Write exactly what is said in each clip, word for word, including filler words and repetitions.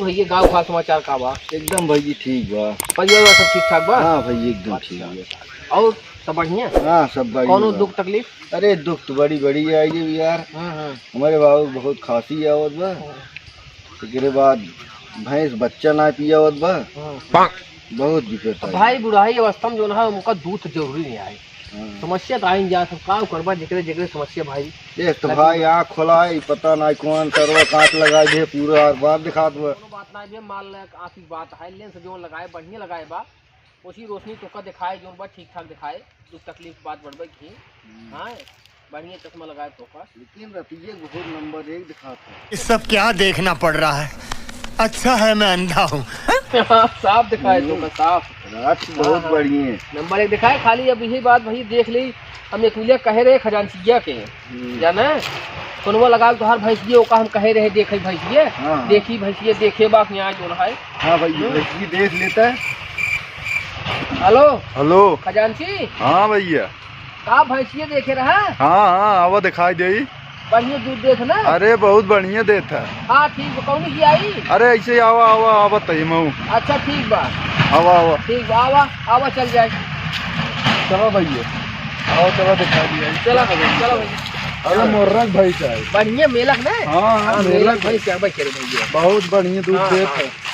भैया, गाँव का समाचार का बा? एकदम भैया ठीक बा। परिवार वाला सब ठीक ठाक बा? हाँ भैया, एकदम अच्छा, ठीक बा। अच्छा। और सब बढ़िया? हाँ, सब बढ़िया कौनो बा। दुख तकलीफ? अरे, दुख तो बड़ी, बड़ी आई है यार। हाँ, हाँ। हमारे बाबू बहुत खांसी आवत बा। हाँ। एकरे बाद भैंस बच्चा ना पियावत बा। हाँ। बहुत दिक्कत अब आई। भाई, बुढ़ाई अवस्था में जो ना है, उनका दूध जरूरी नहीं आए। हाँ। समस्या तो आई जा, सब काम करबा, जेकरे, जेकरे समस्या भाई। देख तो लगी भाई, बा। आँख खोला है, पता ना कौन सरवा कांच लगा दे, पूरा आर पार दिखात बा। कोनो बात ना बे, मान ले, आँख की बात है, लेंस जो लगाए, बढ़िया लगाए बा, उसी रोशनी तोका दिखाए, जोन बा ठीक ठाक दिखाए, दुख तकलीफ बात बढ़बे की। हम्म। हाँ, बढ़िया चश्मा लगाए तोका। लेकिन रतिये बहुत नंबर एक दिखात है। ये सब क्या देखना पड़ रहा है? अच्छा है मैं अंधा हूँ। साफ दिखाए हम्म। तोका, साफ। रात बहुत हाँ, हाँ। बढ़िया है। नंबर एक दिखाए, खाली अब यही बात वही देख ली, हम एक उलिया कहे रहे खजांचिया के। हम्म। जाना? फोनवा लगाओ तोहार भैंसिए, ओका हम कहे रहे, देखे भैंसिए, हाँ, हाँ। देखी भैंसिए, देखे बा कि यहाँ जोन है। हाँ भैया, हम्म। भैंसिए देख लेता है। हेलो। हेलो। खजांची। हाँ भैया। का भैंसिए देखे रहा? हाँ, हाँ, आवा दिखाई देई। बढ़िया दूध देत ना? अरे, बहुत बढ़िया देत है। हाँ, ठीक बा, कौन की आई? अरे, ऐसे ही आवा, आवा, आवा, तई मऊ। अच्छा, ठीक बा। आवा, आवा। ठीक बा, आवा, आवा, चल जाए। चलो भैया, आओ, चलो दिखा दिया। चलो, चलो भैया। अरे, मोरक भैंस है। बढ़िया मेलक ना? हाँ, हाँ, हाँ, मेलक मेलक है। भैंस क्या भाई, चलो भैया। बहुत बढ़िया दूध हाँ, देत हाँ। है।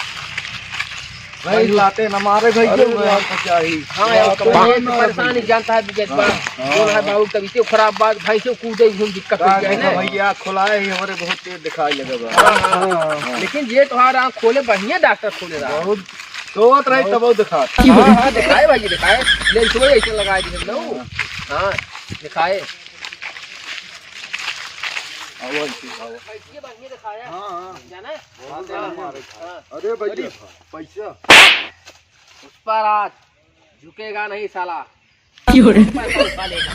भैंस लाते न मारे भैया, अरे मैं यार। आपको क्या ही। हाँ यार, बात तो कमाई है, तो मार परेशान ही भैया। जानता है, बिगत हाँ, बात। हाँ। बोल है बाबू, तबीयत खराब बात, भैंस को कूदे घूम दिक्कत हो जाए ना। भैया, खुलाए ही हमारे बहुत तेज दिखाई लगे बा। हाँ, हाँ। हाँ, हाँ। लेकिन ये तोहार आँख खोले, बढ़िया डॉक्टर खोले रहा। बहुत सोवत रही तब दिखा। हाँ, हाँ, दिखाए भाई, दिखाए। लेंस वही ऐसे लगाए दिए हम लोग। हाँ, दिखाए। आओ, ऐसे आओ। ये बढ़िया दिखाया। हाँ, हाँ। जाना है? बहुत हाँ, बड़ा हाँ। मारे था। हाँ। अरे भैया, अरे। पैसा। पुष्पा राज, झुकेगा नहीं साला। क्यों रे? पैसा उठा लेगा।